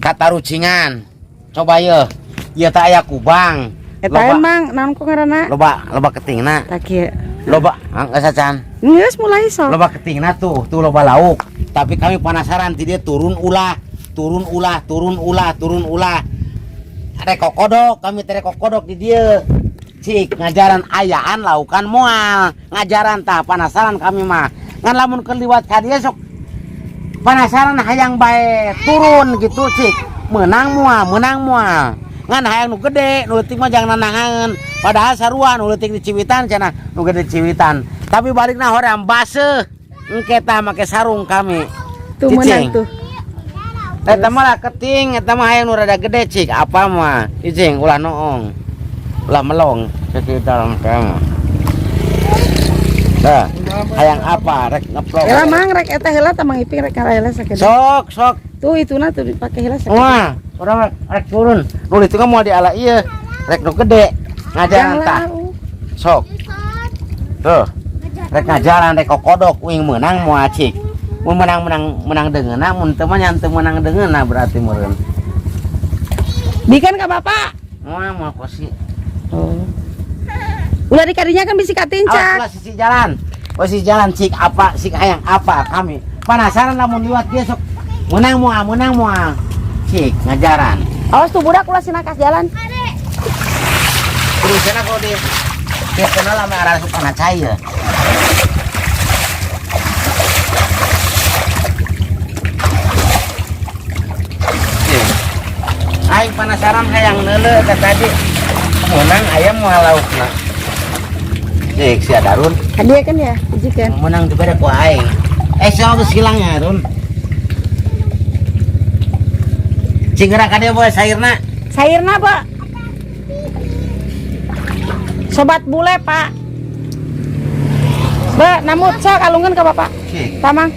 Katarucingan. Coba ye. Ieu teh aya kubang. Eta emang naon ku ngaranna? Loba loba ketingna. Tah kieu. Loba, geus acan. Geus mulai sok. Loba ketingna tuh, tuh loba lauk. Tapi kami penasaran ti dia turun ulah, turun ulah, turun ulah, turun ulah. Rek kokodok, kami teh rek kokodok di dieu. Cik, ngajaran ayaan laukan moal. Ngajaran tah penasaran kami mah. Ngan lamun keur liwat ka dieu sok penasaran hayang bae turun gitu cik. Menang moal, menang moal. Ngan hayang nu gede, nu leutik mah jangan nanahan. Padahal sarua nu leutik di Ciwitan cenah, nu gede di Ciwitan. Tapi balikna hoream baseuh. Engke tah make sarung kami. Tuh menang Cicing. tuh. Eta mah lah keting, eta mah hayang nu rada gede cik, apa mah. Cicing ulah noong. Ulah melong ke dalam kamu. Dah, hayang apa rek ngeplok. Heula mang rek eta heula tah Mang Iping rek heula sakedeung. Sok, sok. Tuh ituna tuh dipake heula sakedeung. Wah, urang rek turun. Nu ditu mah moal diala ieu. Rek nu gede. Ngajaran tah. Sok. Tuh. Rek ngajaran rek kokodok uing meunang moal cik. Mun menang menang menang deungeunna, mun teu mah nya teu meunang deungeunna berarti meureun. Bikan ka bapak. Moal moal kosi. Oh. Ulah di kadinya kan bisi Awas katincak. ulah sisi jalan. Oh sisi jalan cik apa sik hayang apa kami. Penasaran lamun liwat dia sok menang moal menang moal. Cik ngajaran. Awas tuh budak ulah sinakas jalan. Terus sana kalau di dia kenal sama arah sukana cai ya. Cik. Aing penasaran hayang neuleuh teh tadi. Menang ayam moal laukna. Cik si Darun. Dia kan ya, hiji kan. Menang dibere ku aing. Siapa geus hilang ya, Run? Cing gerak ka dieu boy sairna. Sairna, Pak. Sobat bule, Pak. Ba, namut sok alungan ka Bapak. Cik, Tamang.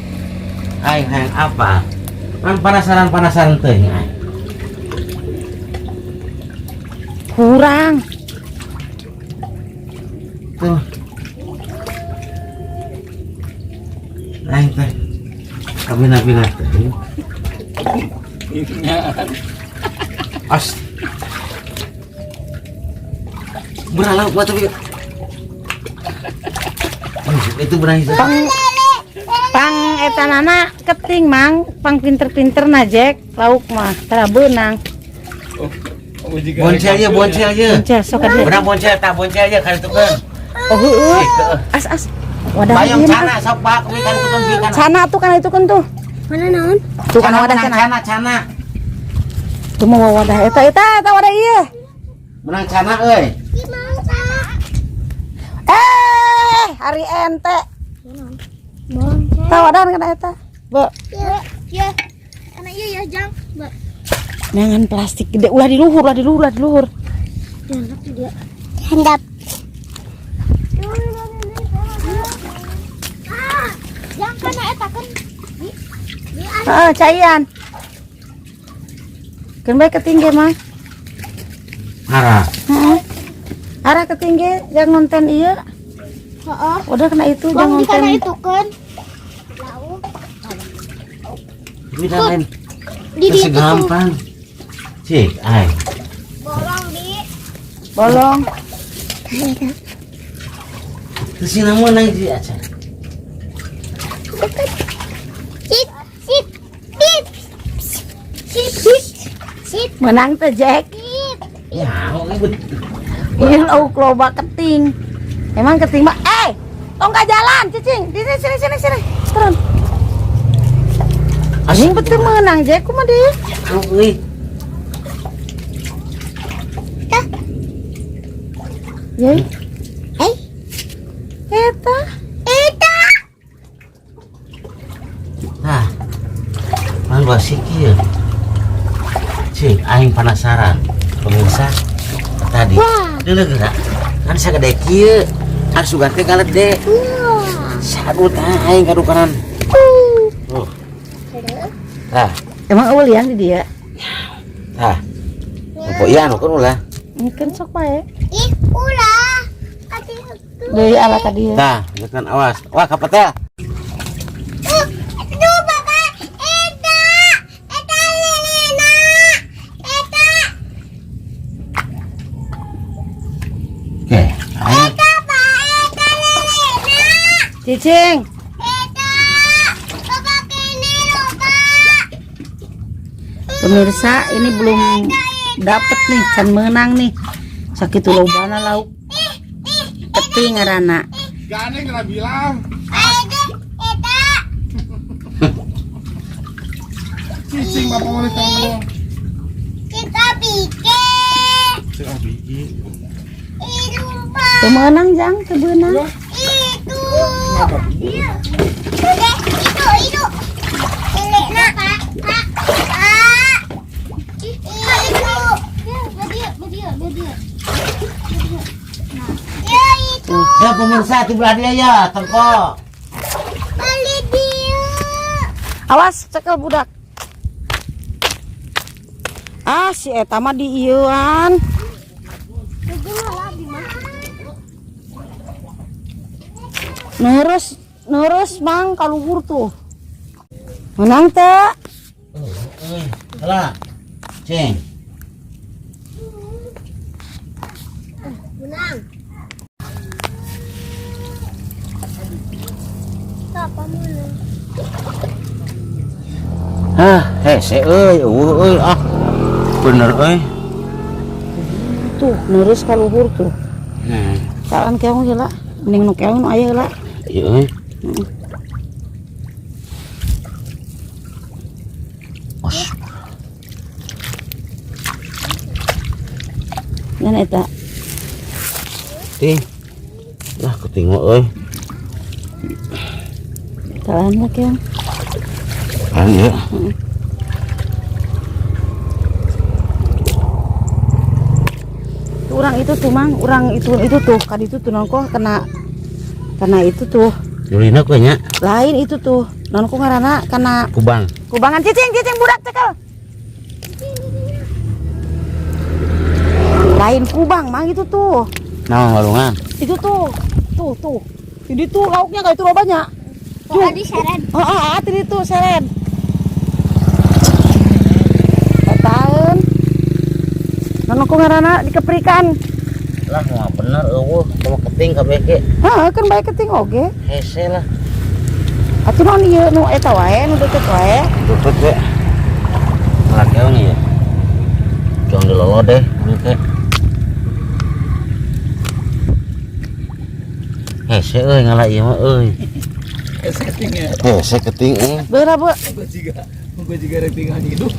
aing hayang apa? Kan penasaran-penasaran teuing aing. Kurang. Tuh. Aing teh. Kabina-bina teh. As. Berlauk buat tapi. Oh, itu berani. Pang pang eta nana keting mang, pang pinter-pinter na Jack, lauk mah tara beunang. Boncel ya, boncel ya. Boncel sok ka dieu. Benang boncel tah boncel ya kali tukeun. Oh heueuh. As as. Wadah Bayang ieu mah. cana sok Pak, kuwi kali tukeun bi kana. Cana tuh kan itu kan tuh. Mana naon? Tuh kan Cana wadah menang cana. cana cana. Tuh mau wadah eta eta eta wadah ieu. Menang cana euy. Eh, hari ente. Tah wadahan kana eta. Bo, Ya, ya. Anak iya ya, Jang. Mbak. Jangan plastik gede ulah di luhur, ulah di luhur, ulah di luhur. Dia. Handap. Jang kana eta kan. Heeh, caian. Keun bae ketinggi mah. Arah. Heeh. Arah ketinggi jangan ngonten ieu. Heeh. Udah kena itu jangan Bang di kana ngonten. itu kan. Lauk. Ini lain. Di Itu ditu tuh. gampang. Cik, aing. Bolong di. Bolong. Terus sih namun nang di aja. Sit, sit, sit. Sit, sit, sit, Menang teh Jack. sit. Ya, ribet. Iya lauk loba keting. Emang keting mah eh tong ka jalan cicing. Di sini sini sini sini. Turun. Anjing betul menang Jack kumaha deui? Euy. Ye. Eh, Eta. eta. Nah. Mang gua sikil. Cik, aing penasaran. Pemirsa, tadi. Wah. Deuleu geura. Kan sagede kieu. Kan sugan teh galede. Wah. Sadut aing kadukaran. Tuh. Tah, Emang eueuh liang di dia. tah. Apa iya nu kan ulah. Mungkin sok bae. Ih, ulah. Ati itu. Deui ala ka dieu. Tah, kan awas. Wah, kapetel. Tuh, Bapak. Eta. Eta lelena. Cicing. Eta, loba keneh loba. Pemirsa, ini belum dapet nih, can menang nih. Sakitu lobana lauk. Keting ngaranna. Gak aneh nggak bilang. Eta, eta. Cicing bapak mau ditolong. Kita bikin. Cicing biji. Itu. Teu meunang jang, teu beunang. Itu. Oke, itu. Elek nak. Pak, pak. Itu. Ya itu. Ya pemirsa di belah dia ya, tengko. Beli dia. Awas, cekel budak. Ah, si eta mah di ieuan. Nurus, nurus mang kaluhur tuh. Menang teu? Salah. Cing. Menang. Papa mana? Hah, hese euy, eueuh euy ah. Bener euy. Tuh, nurus kaluhur tuh. Nah, Jalan keong heula. Mending nu keong nu aya heula. Ieu euy. Os, Ngan eta. ting. Lah keting mah euy. Jalan lah keong. Kan ya. Tuh, orang itu tuh mang, orang itu tuh, kan itu tuh nongko kena kena itu tuh. Julina kue nya Lain itu tuh. Nongko ngaranna kena kubang. kubangan cicing, cicing budak cekel. Lain kubang mang itu tuh. Nah, walungan. Itu tuh. Tuh, tuh. Ini tuh lauknya kayak itu banyak. Tuh, tadi seren. Oh, oh, oh, tadi tuh seren. Tahun. Nongko ngaranna dikeprikan. Lah mau bener eueuh, mau keting kabeh ge. Hah, kan bae keting oge. Hese lah. Atuh naon ieu nu eta wae, nu deket wae. Tutut we. Malah keong ya. Jangan dilolo deh, ini teh. Hese euy ngalah ieu mah euy. Hese keting ya. Hese keting euy. Beura, Bu. Gua juga rek tinggal hidup.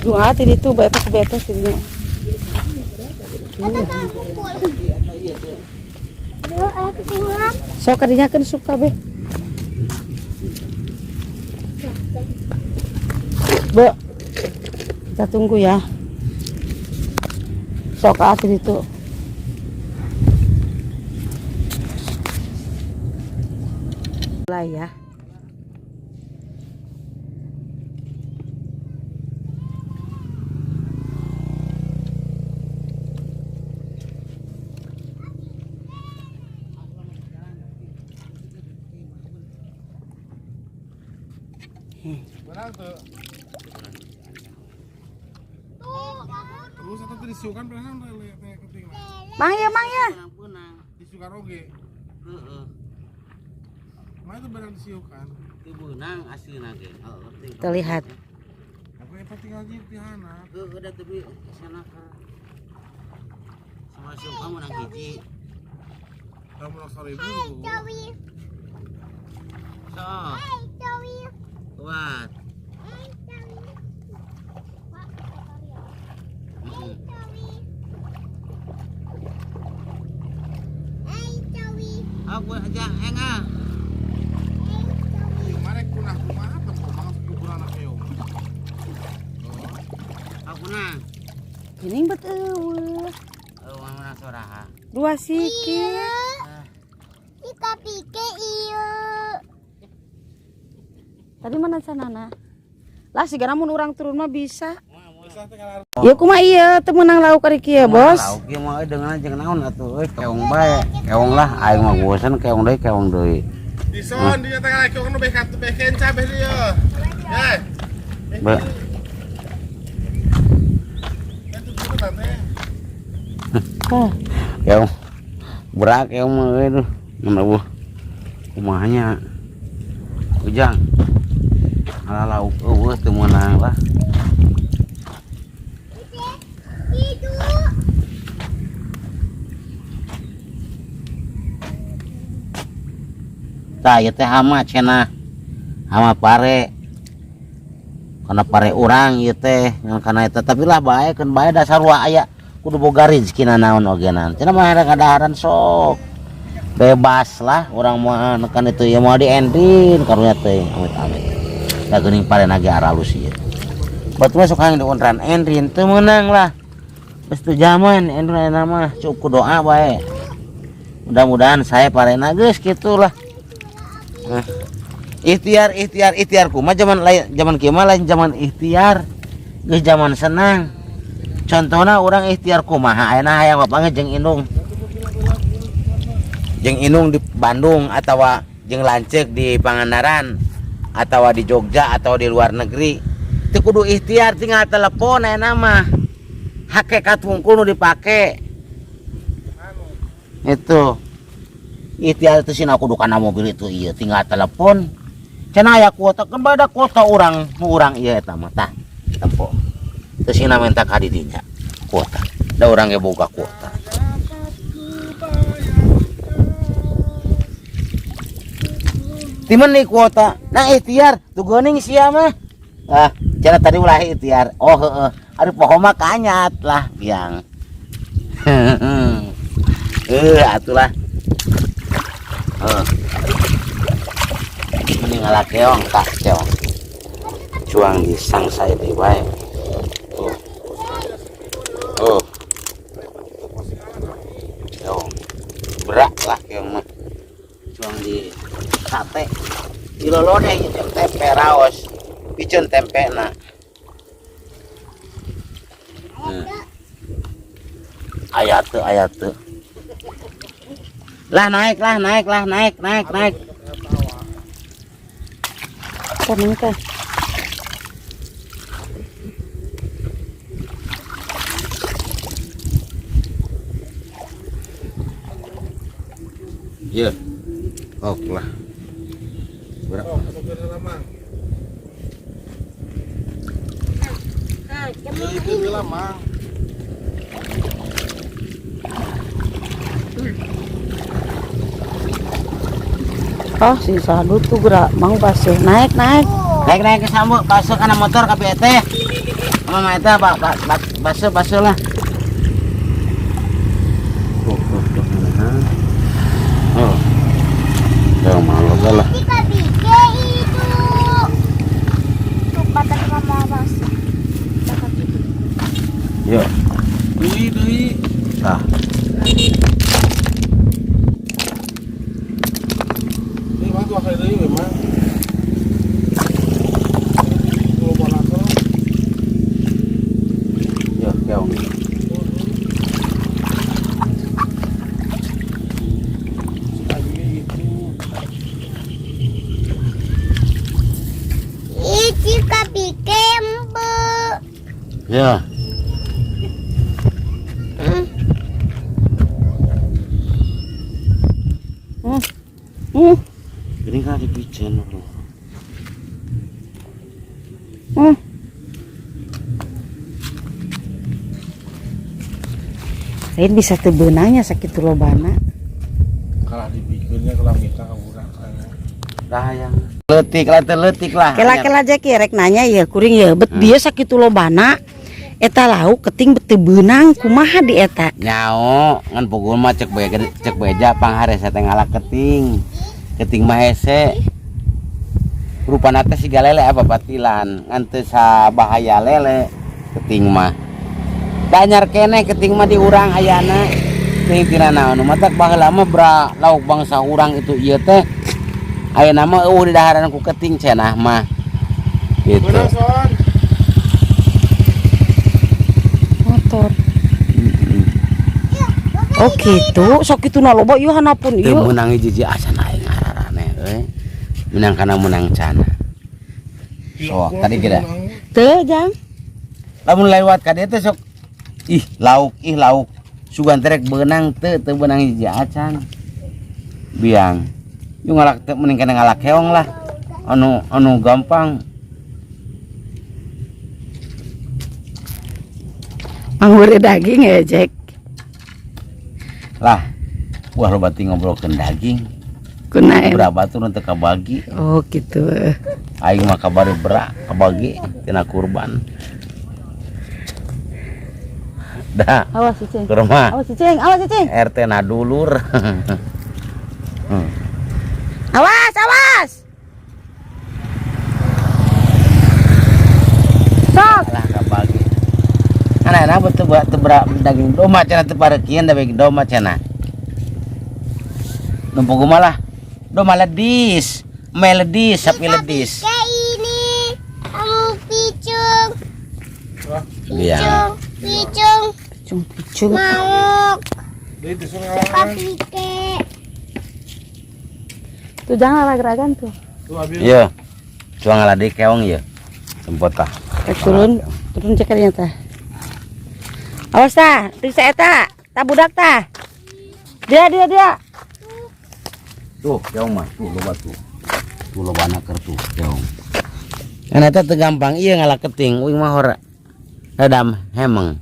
Dua tadi tuh bae ke betes tadi. Sok kadinya kan suka be. Bu, kita tunggu ya. Sok ah itu. Mulai ya. Menang tuh. Terus atau disiukan pernah teh keting lah. Mang ya, mang ya. Disiukan oge. Heeh. Mana itu barang disiukan? Teu beunang aslina ge. Heeh, keting. Kita lihat. Aku eta tinggal di pihana. Heeh, da tapi sana ka. Sama siukan menang hiji. Kamu nak 1000. Sok. Kuat. Heeh. Aku aja engah. Mana kunah kumaha teh kumaha kuburan keong. Aku nang. Gini bet eueuh. Eueuh menang soraha. Dua sikit. Ika pike iyo. Tadi mana sanana? Lah sigana mun urang turun mah bisa. Bisa tinggal Ya kumaha ieu teu meunang lauk ari kieu, Bos. Lauk ieu mah euy dengan jeung naon atuh euy keong bae. Keong lah aing mah bosen keong deui keong deui. Dison dia tengah keong nu beh beh kenca beh dia. Eh. Be. Itu tante. Oh. Keong. Berak keong mah euy tuh. Mun eueuh. Kumaha nya? Ujang. Ala lauk eueuh teu meunang lah. Itu. Tah ieu teh hama cenah. Hama pare. Kana pare urang ieu teh ngan kana eta tapi lah bae keun bae dasar wa aya kudu boga rezekina naon oge nan. Cenah mah rek kadaharan sok. Bebas lah urang mah kan itu ya mau diendin karunya teh amit-amit. Da geuning pare nage aralus ieu. Batu mah sok hayang diuntran endrin teu meunang lah. Geus teu zaman endrin ayeuna mah cukup doa bae. Mudah-mudahan saya parena geus kitulah. Nah, ikhtiar ikhtiar ikhtiar kumaha zaman lain zaman kieu mah lain zaman ikhtiar geus zaman senang. Contohna urang ikhtiar kumaha ayeuna hayang bapanggih jeung indung. Jeung indung di Bandung atawa jeung lanceuk di Pangandaran atawa di Jogja atau di luar negeri. Teu kudu ikhtiar tinggal telepon ayeuna mah. Hakikat hungkul nu dipake. Itu. Ikhtiar itu sih kudu kana mobil itu iya tinggal telepon. Cenah aya kuota kan bada kuota urang nu urang ieu eta mah tah tempo. Teu sina minta ka didinya kuota. Da urang ge boga kuota. Timun nih kuota. Nah ikhtiar tuh geuning sia mah. Ah, cenah tadi ulah ikhtiar. Oh heeh. Ari poho mah kanyat lah biang. Atulah. Heeh. Mending ngalah keong tah keong. Cuang di sangsai deui bae. Tuh. Tuh. Keong. Berak lah keong mah. Cuang di sate. Dilolodeh jeung tempe raos. Piceun tempena. Aya teu, aya teu. Lah naik lah, naik lah, naik, naik, naik. Kuning teh. Iya. Oke lah. Berapa? Oh, atau mang. Itu lah mang. Oh, si sadu tuh gerak mau basuh. Naik, naik. Naik, naik ke sambu, basuh kana motor ka BT. Mama eta basuh, basuh lah. Tuh, tuh, tuh, mana? Oh. Tuh, malu lah. Kita bikin itu. Tuh, batas mama basuh. Yuk. Deui, deui. Tah. Ini mah tuh kayak deui memang. Kalau balakal. Yuk, keong. Ici kapi kembe. Ya. Ini kan dipijen loh. Lain bisa teu beunangnya sakitu lobana. Kalah dipikirnya kalau minta ka urang saya. Dah yang leutik lah teu leutik lah. Kela-kela aja ki rek nanya ya kuring ya bet dia sakitu lobana eta lauk keting bet teu beunang kumaha di eta. Nyao ngan pukul mah cek bae cek beja pangharese teh ngalak keting. Keting mah hese. Rupana teh siga lele apa batilan ngan teu sabahaya lele keting mah. Danyar keneh keting mah di urang ayana. Teuing tina naon nu matak baheula mah bra lauk bangsa urang itu ieu teh. Ayeuna mah eueuh di daharan ku keting cenah mah. Gitu. Beunang son. Motor. Oh gitu, sok kitu na loba ieu hanapun Teu ieu. meunang hiji asa aing ararane euy. Menang kana menang cana. Sok tadi kira. Teu jang. Lamun lewat ka dieu teh sok ih lauk, ih lauk. Sugan terek beunang teu teu beunang hiji acan. Biang. Yung ngalak teu mending kana ngalak keong lah. Anu anu gampang. Manggure daging ya, Jack. Lah. Wah loba ting ngobrolkeun daging. Kunaon? Berapa tuh teu kabagi. Oh, gitu. Aing mah kabari berak kabagi tina kurban. Dah. Awas, Cicing. Ke rumah Awas, Cicing. Awas, Cicing. RT na dulur. Awas, awas. Sok. Lah kabagi. Ana betul buat tebrak daging domba cenah teu parekian daging domba cenah. Numpuk malah domba ledis, meledis, sapi ledis. Kayak ini kamu picung, Iya. picung, picung, Picung, picung. mau Deui disuruh ngalangan. kapike. Tuh jangan raga-ragan tuh. Tuh abi. Iya. Cuang ngalah deui keong ieu. Sempot tah. Eh, turun, turun cek tah. Awas tah, periksa eta, tah budak tah. Dia dia dia. Tuh, keong mah, tuh loba tuh. Tuh loba keur tuh keong. Kan eta teu gampang ieu ngalah keting, uing mah hora. Redam hemeng.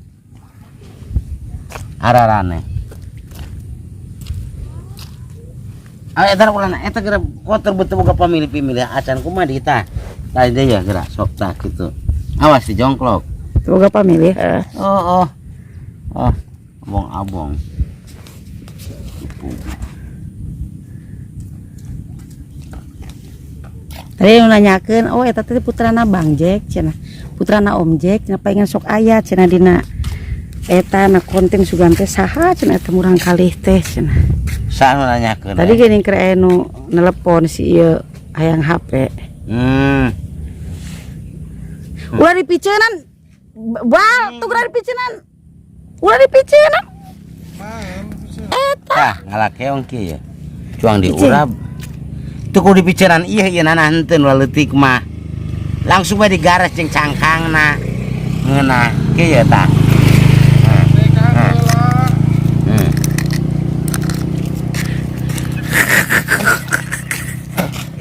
Ararane. Ah eta ulah eta geura kotor betul boga pamilih-pamilih acan kumaha di tah. Tah deui ya geura sok tah kitu. Awas di jongklok. Boga pamilih. Heeh. Oh oh. Oh, abong-abong. Tadi nu nanyakeun, oh eta teh putrana Bang Jack cenah. Putrana Om Jack cenah pengen sok aya cenah dina eta na konten sugan teh saha cenah eta murang kalih teh cenah. Saha nu nanyakeun? Tadi geuning keur aya nu nelepon si ieu hayang HP. Ulah dipiceunan. Bal, tuh ulah dipiceunan. Ulah dipiceunan. Eta. Tah, ngalah keong kieu ya. Cuang diurap. Tuh kudu dipiceunan ieu ieu nana henteu ulah leutik mah. Langsung bae digares jeung cangkangna. Ngeunah kieu ya tah.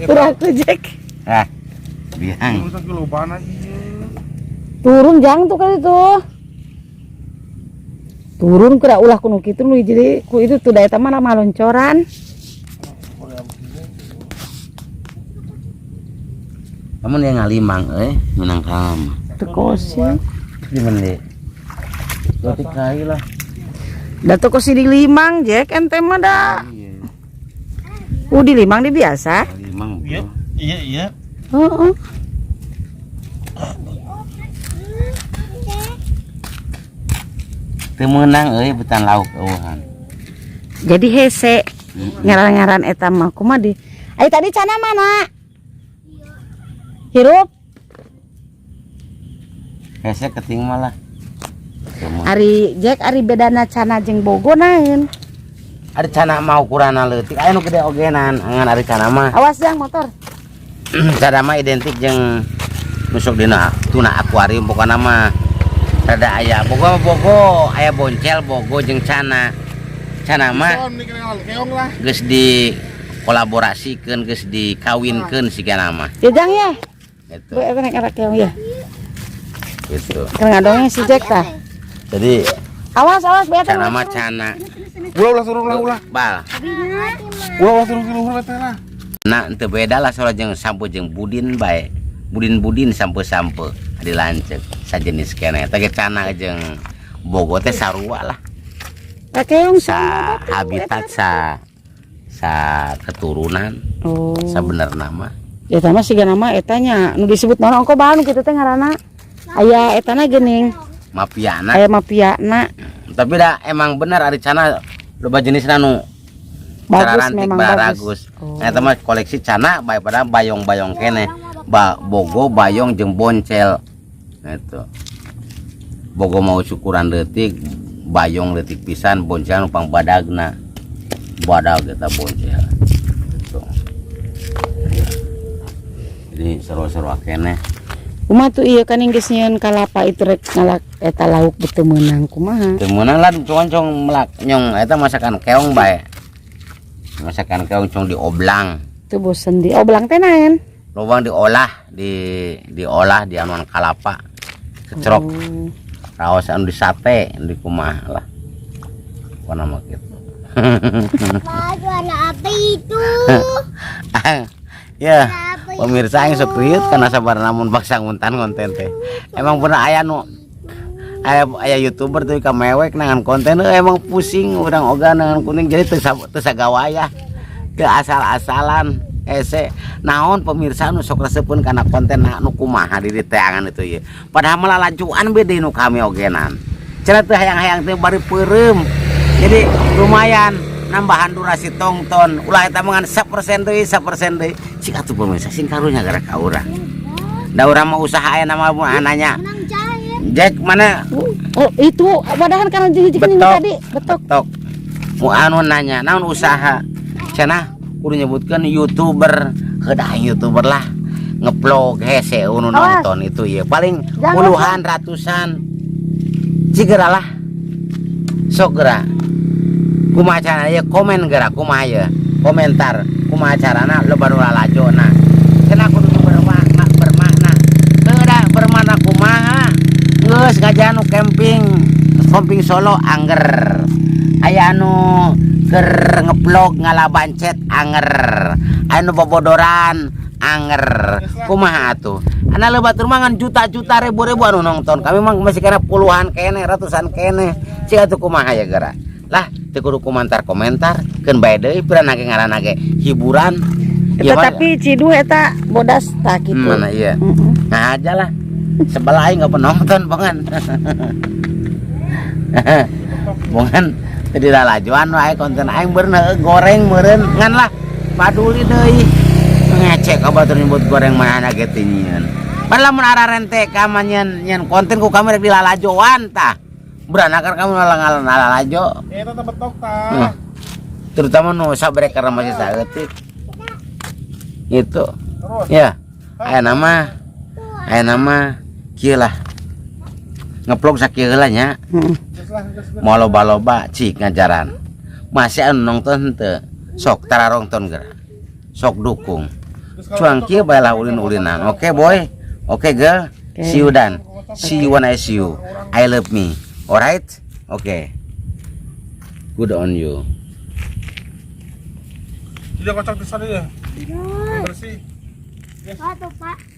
Udah tuh Jack. Ah. Biang. Turun jang tuh kali tuh. Turun kira ulah kuno kitu nu jadi ku itu tuh da eta mah maloncoran. Kamu yang ngalimang euy, menang kamu. Teu kosi. Di mende. Berarti kai lah. Da teu kosi di limang Jack ente mah da. Iya. Di limang di biasa. Limang. Iya, iya, iya. Heeh. Teu meunang euy betan lauk eueuhan. Jadi hese ngaran-ngaran eta mah kumaha di. Ai tadi cana mana? Hirup. Hese keting malah. Ari Jack ari bedana cana jeung bogo naeun. Ari cana mah ukuranna leutik aya nu gede ogenan ngan ari cana mah. Awas jang motor. Cana mah identik jeung nusuk dina tuna akuarium pokona mah. Rada aya bogo mah bogo, aya boncel bogo jeung cana. Cana mah geus dikolaborasikeun, geus dikawinkeun sigana mah. Ya jang ya. Gitu. Bu eta nek keong ya. Gitu. Keur ngadongeng si Jack tah. Jadi awas awas beta. Cana mah cana. Ulah ulah turun ulah ulah. Bal. Ulah ulah turun turun teh lah. Nah, teu beda lah soal jeung sampo jeung budin bae. Budin-budin sampo-sampo di lanceuk sajenis keneh. Teh cana jeung bogo teh sarua lah. Keong sa habitat sa sa keturunan. Oh. Sabenerna mah. Ya eta mah siga nama eta nya nu disebut naon ongko bahan kitu teh ngaranna. Aya etana geuning. Mafiana. Aya mafiana. Tapi dah emang bener ari cana loba jenisna nu bagus cararantik, memang bagus. baragus. Oh. Nah, eta mah koleksi cana bae pada bayong-bayong keneh. Bogo bayong jeung boncel. Nah, itu. Bogo mau syukuran leutik, bayong leutik pisan, boncel nu pang badagna. Badag eta boncel. Gitu. Jadi seru-seru keneh. Kumaha tuh iya kan geus nyieun kalapa itu rek ngalak eta lauk beuteung meunang kumaha? Teu meunang lah cong melak nyong eta masakan keong bae. Masakan keong cong dioblang. Tuh bosen di oblang teh naon? Lobang diolah diolah di anuan kalapa. Kecerok Oh. raos anu di sate di kumaha lah. Pokona mah kitu. Pak, suara apa itu? Ya, pemirsa yang sok riut karena sabar namun baksa nguntan konten teh. Emang pernah aya nu aya aya YouTuber tuh ka mewek nangan konten emang pusing urang oga nangan kuning jadi teu teu sagawayah. Teu asal-asalan hese naon pemirsa nu sok resepeun kana konten nu kumaha di teangan itu ye. Padahal malah lajuan beda nu kami ogenan. Cenah teu hayang-hayang teh bari peureum. Jadi lumayan nambahan durasi tongton ulah eta mah ngan 1% deui, 1% deui. Cik atuh pemirsa sing karunya gara ka urang. Da urang mah usaha aya nama mun ananya. Menang jahit. Jack mana? Oh, itu wadahan kana hiji kan Betok. tadi, betok. Betok. Mu anu nanya naon usaha cenah kudu nyebutkeun YouTuber, heudah YouTuber lah ngevlog hese unu Awas. nonton itu ya paling Jangan. Puluhan ratusan cigera lah sok geura kumaha carana ya komen geura kumaha ya komentar kumaha carana loba nu lalajona cenah kudu bermakna bermakna heudah bermakna kumaha geus ngajaran nu camping camping Solo angger aya anu keur ngevlog ngalabancet anger aya nu bobodoran anger kumaha atuh ana leubat mah ngan juta-juta ribu-ribu anu nonton kami mah masih kena puluhan kene ratusan kene cik atuh kumaha ya geura lah teu kudu komentar komentar keun bae deui pira ge ngaranna ge hiburan. Eta tapi Ciduh eta bodas tak gitu. Mana iya. Heeh. Nah aja lah sebelah aing nggak penonton bongan bongan teu lalajuan wae konten aing beureuh goreng meureun ngan lah paduli deui ngecek ka batur nyebut goreng mana ge teu nyieun. Padahal lamun ararente ka mah nyieun nyieun konten ku kami rek dilalajoan tah beranakan kamu ngalalajo. Eh, tetep betok tah. Terutama nu sabrek karena masih saeutik itu. Terus. Ya aya nama kieu lah ngevlog sakieu heula nya. Heeh. Terus lah, terus. Mau loba-loba cik ngajaran masih anu nonton teu sok tararongton geura sok dukung. Terus kalau Cuang betok, kieu bae lah ulin-ulinan. Oke boy, oke girl. Oke. See you dan see you when I see you. I love me, alright, oke, good on you. Tidak kocok di sana ya. Bersih. Pak, tuh, Pak.